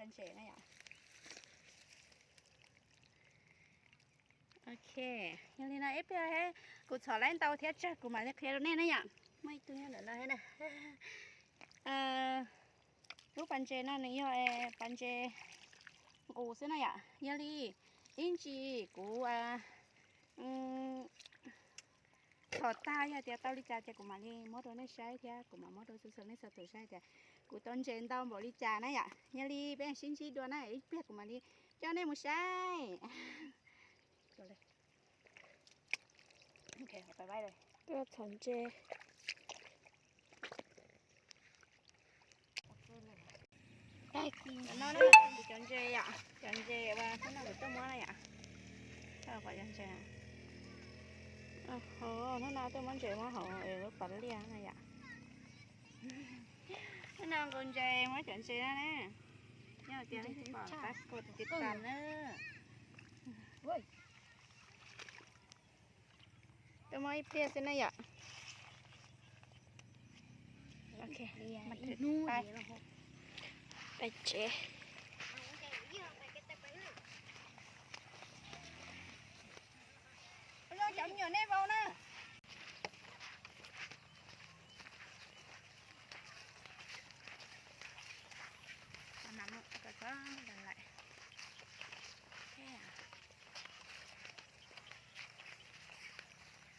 Ntses na yom. Ok, yog li no ib pliag kuv txhom laib ntau thiab tsawg kuv mam li qhia rau nej na yom. Muaj ib tug nyob ntawm no thiab na. Lub pas ntses no nws yog pas ntses nqus xwb na yom. Yog li ib ntsis kuv txhom tag yog tias tau li cas ces kuv mam li muab rau nej saib thiab kuv mam muab rau txhua txhua leej txhua tus saib tias kuv tau ntses ntau npaum li cas na yom. Yog li peb sib ntsib dua na, ib pliag kuv mam li coj nej mus saib. Tuaj txhom ntses. No na, kuv cov ntses yom, cov ntses uas hnub no kuv tuaj muab na yom. Cov ntses, hnub no tuaj muab ntses muab hauv lub pas liaj na yom. Hnub no nqus ntses muab cov ntses no na. Yog tias nej pom tas kuv tus tiv tas na. Tuaj muab ib pliag xwb na yom. Pais tsev. Cov me nyuam nej vau na.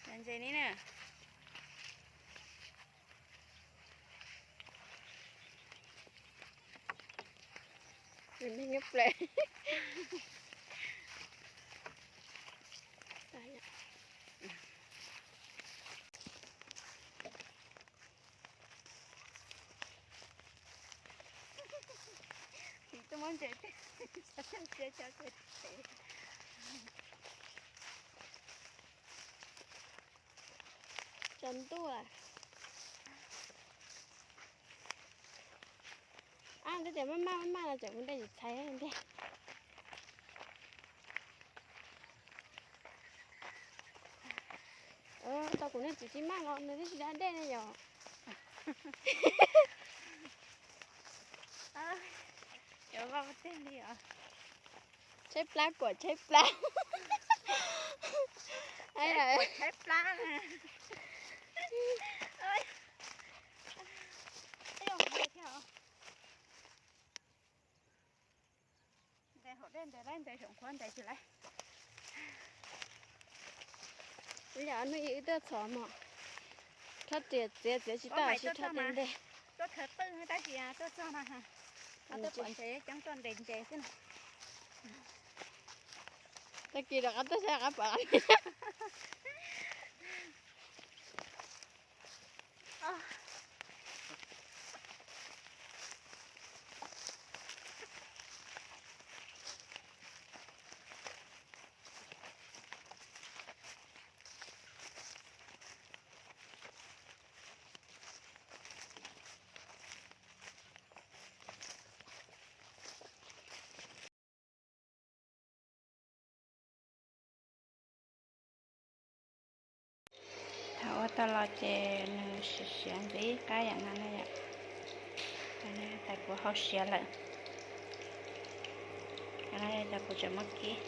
Cov ntses ni na. Nws nyob plaws. Tsis tuaj muab ntses, xav coj ntses coj ntses. Cov ntuj, ab, twb tias maj maj maj maj los tseem mus de tsis txhais ntag. Tau kuv niag txiv tsis maj los nws twb tsis da dej ne yom. Cov vaj tiag li os. Tshaib plab kuam tshaib plab. Tshaib plab. Ntes hauv dej ntes laib ntes saum qhuav ntes tsis laib. Yam hnub ib wb tuaj txhom mog, rhaub riam txiav txiav tsis tau, tsis rhaub tiag ntej. Tuaj khawv qwj tab sis tuaj txog no, tuaj pom ntses coob tuaj ntes ntses xwb na. Tag kis rov qab tuaj saib qab pom. Thaum ua tau los ces nws siav siav ntxiv qab yam no na yom. Tais kuv hau siav lawm. Cov kuv tseem muab kib.